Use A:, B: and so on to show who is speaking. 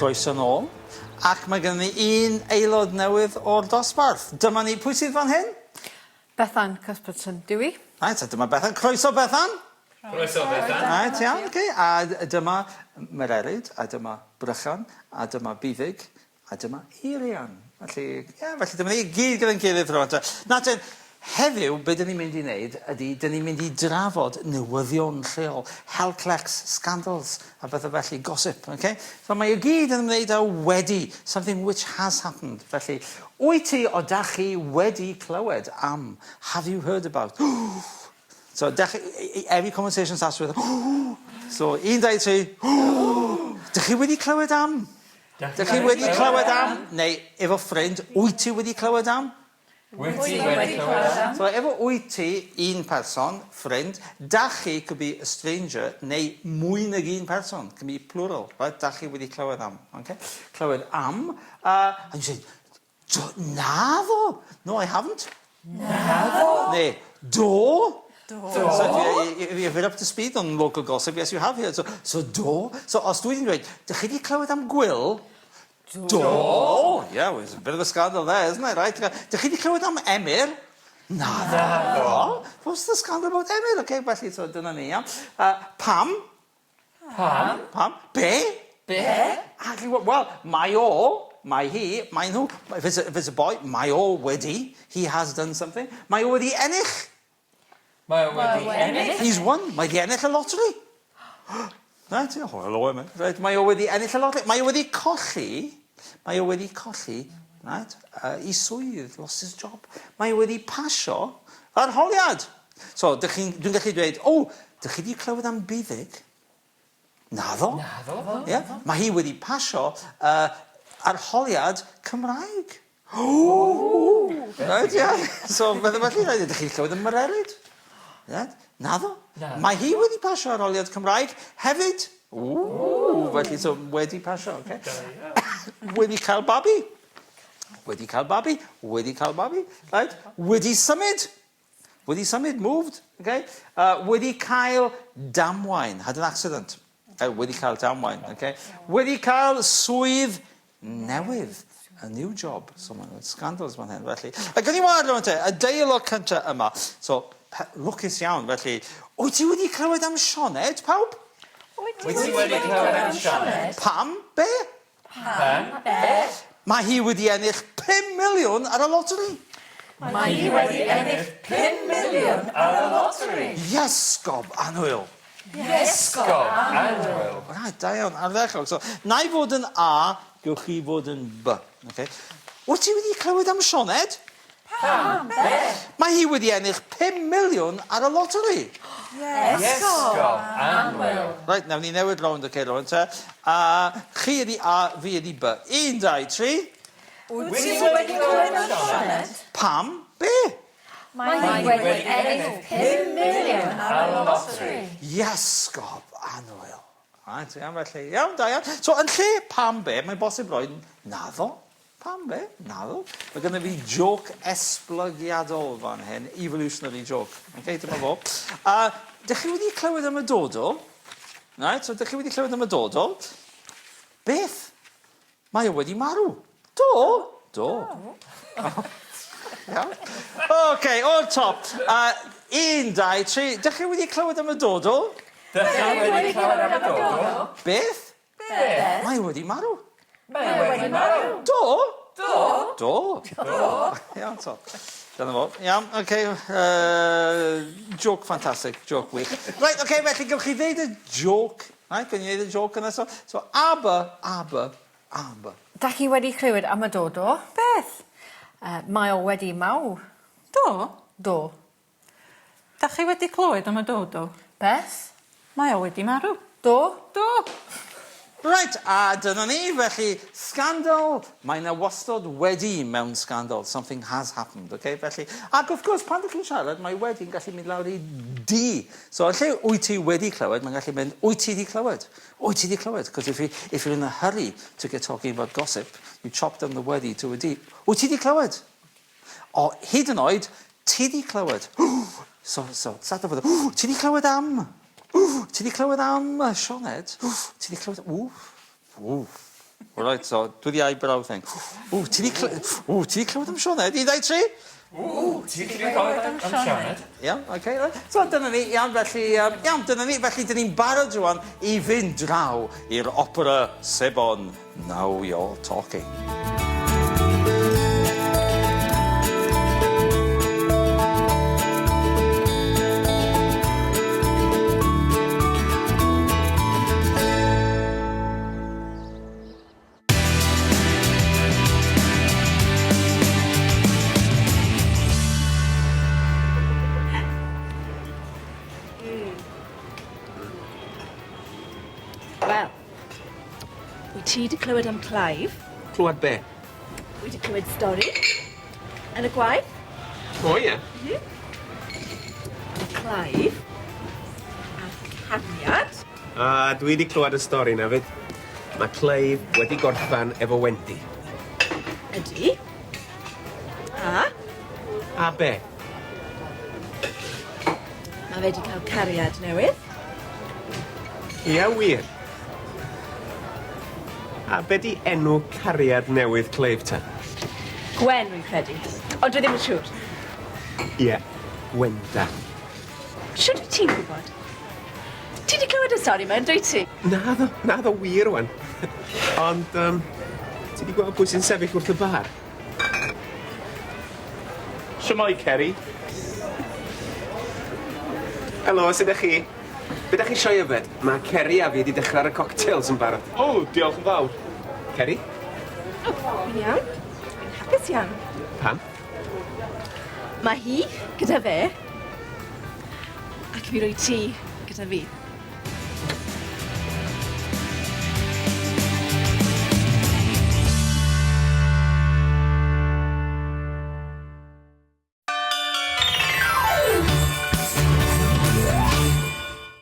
A: Croeso nôl. Ac mae gennym ni un aelod newydd o'r dosbarth. Dyma ni, pwy sydd fan hyn?
B: Bethan Cuthbertson dw i.
A: Reit, a dyma Bethan. Croeso Bethan.
C: Croeso Bethan.
A: Reit, iawn, oce. A dyma Mererid, a dyma Brychan, a dyma Buddug, A dyma Eirian. Felly, ie, felly dyma ni i gyd gyda'n gilydd rŵan te. Nawr te, heddiw, be' 'dyn ni'n mynd i neud ydi 'dyn ni'n mynd i drafod newyddion lleol, hel clecs, scandals a pethe felly, gossip, ok? So mae o gyd yn ymwneud â wedi, something which has happened. Felly, wyt ti o dach chi wedi clywed am, have you heard about? So dach chi, every conversation starts with So, un, dau, tri, Dych chi wedi clywed am? Dych chi wedi clywed am, neu efo ffrind, wyt ti wedi clywed am?
C: Wyt ti wedi clywed am?
A: So efo wyt ti, un person, ffrind, dach chi could be a stranger, neu mwy nag un person, can be plural, right? Dach chi wedi clywed am, okay? Clywed am, and you say, Do, naddo! No, I haven't.
C: Naddo!
A: Neu, do!
C: Do.
A: So if you, if you're up to speed on local gossip, yes you have here. So, so do. So os dwi 'di dweud, dych chi 'di clywed am Gwil? Do. Do. Yeah, well, it's a bit of a scandal there, isn't it, right? Dych chi 'di clywed am Emyr? Naddo. Naddo. What's the scandal about Emyr? Okay, felly, so dyna ni, iawn. Pam?
C: Pam?
A: Pam? Be?
C: Be?
A: Ac i wel, mae o, mae hi, mae nhw, if it's a, if it's a boy, mae o wedi, he has done something, mae o wedi ennill.
C: Mae o wedi ennill.
A: He's won, mae wedi ennill y lottery. Right, oh, hello, Emma. Right, mae o wedi ennill y lottery. Mae o wedi colli, mae o wedi colli, right, i swydd, lost his job. Mae o wedi pasio arholiad. So, dych chi'n, dwi'n gallu dweud, o, dych chi 'di clywed am Buddug? Naddo.
C: Naddo.
A: Ie. Mae hi wedi pasio uh, arholiad Cymraeg. O! Reit, ie. So, fydde felly, rhaid, ydych chi'n clywed am Mererid? Ie. Naddo. Mae hi wedi pasio arholiad Cymraeg hefyd. Ww, felly, so, wedi pasio, oce. Okay. Wedi cael babi. Wedi cael babi. Wedi cael babi. Right. Wedi symud. Wedi symud, moved, ok? Wedi cael damwain, had an accident. Wedi cael damwain, ok? Wedi cael swydd newydd, a new job. So mae'n scandals fan hyn, felly. A gawn ni weld rwan te, y deialog cynta yma. So, lwcus iawn, felly. Wyt ti wedi clywed am Sioned, pawb?
C: Wyt ti wedi clywed am Sioned?
A: Pam? Be?
C: Pam? Be?
A: Mae hi wedi ennill 5 miliwn ar y loteri.
C: Mae hi wedi ennill 5 miliwn ar y loteri.
A: Iesgob annwyl.
C: Iesgob annwyl.
A: Right, da iawn, ardderchog. So, na i fod yn A, gewch chi fod yn B. Okay. Wyt ti wedi clywed am Sioned?
C: Pam? Be?
A: Mae hi wedi ennill 5 miliwn ar y loteri.
C: Iesgob annwyl.
A: Reit, nawn ni newid rownd, oce, rŵan te. A chi ydi A, fi ydi B. Un, dau, tri.
C: Wyt ti wedi clywed am Sioned?
A: Pam? Be?
C: Mae hi wedi ennill 5 miliwn ar y loteri.
A: Iesgob annwyl. Reit, iawn felly. Iawn, da iawn. So, yn lle pam be, mae'n bosib rhoi naddo. Pam be? Naddo. Mae gynno fi jôc esblygiadol fan hyn, evolutionary joke. Ok, dyma fo. A dych chi wedi clywed am y dodo? Right, so dych chi wedi clywed am y dodo? Beth? Mae o wedi marw. Do? Do. Iawn. Ok, o'r top. Uh, un, dau, tri. Dych chi wedi clywed am y dodo?
C: Dych chi wedi clywed am y dodo?
A: Beth?
C: Beth?
A: Mae wedi marw.
C: Mae wedi marw.
A: Do?
C: Do.
A: Do.
C: Do.
A: Iawn to. Dyna fo. Iawn, oce. Okay. Uh, joke ffantastig, joke wych. Right, oce, okay, felly gewch chi ddeud y joke. Right, gewch chi ddeud y joke yna. So, so A, B, A, B, A, B.
B: Da chi wedi clywed am y dodo?
D: Beth?
B: Mae o wedi marw.
D: Do?
B: Do.
D: Dach chi wedi clywed am y dodo?
B: Beth?
D: Mae o wedi marw.
B: Do?
D: Do!
A: Reit, a dyna ni, felly, scandal! Mae 'na wastod wedi mewn scandal, something has happened, ok? Felly, ac wrth gwrs, pan dych chi'n siarad, mae wedi yn gallu mynd lawr i D. So, yn lle wyt ti wedi clywed, mae'n gallu mynd wyt ti 'di clywed? Wyt ti 'di clywed? Cos if you, if you're in a hurry to get talking about gossip, you chop down the wedi to a D. Wyt ti 'di clywed? O, hyd yn oed, ti 'di clywed. So, so, start off with a, ti 'di clywed am? Ti 'di clywed am Sioned? Ti 'di clywed, ww, ww. Alright, so, do the eyebrow thing. Ww, ti 'di cly- ww, ti 'di clywed am Sioned? Un, dau, tri!
E: Ww, ti 'di clywed am Sioned?
A: Iawn, oce, reit. So, dyna ni, iawn, felly, um, iawn, dyna ni, felly, dyn ni'n barod rwan i fynd draw i'r opera sebon Now You're Talking.
F: Wel, wyt ti 'di clywed am Clive?
G: Clywed be?
F: Wy 'di clywed stori. Yn y gwaith.
G: O ie?
F: Mhm. Clive a'r cariad.
G: A dwi 'di clywed y stori 'na 'fyd. Ma' Clive wedi gorffan efo Wendy.
F: Ydi. A?
G: A be?
F: Ma' fe 'di ca'l cariad newydd.
G: Ie wir? A be' 'di enw cariad newydd Clive te?
F: Gwen rwy'n credu. Ond dwi ddim yn siŵr.
G: Ie, Gwenda.
F: Shwd wyt ti'n gwybod? Ti 'di clywed y stori 'ma yndwyt ti?
G: Naddo, naddo wir ŵan. Ond yym ti 'di gweld pwy sy'n sefyll wrth y bar? Shwmai Ceri? Helo, sud 'dach chi? Be' 'dach chi isio i yfed? Ma' Ceri a fi 'di dechra ar y cocktails yn barod.
H: O, diolch yn fawr.
G: Ceri?
F: O, fi'n iawn. Fi'n hapus iawn.
G: Pam?
F: Mae hi gyda fe, ac mi rwy ti gyda fi.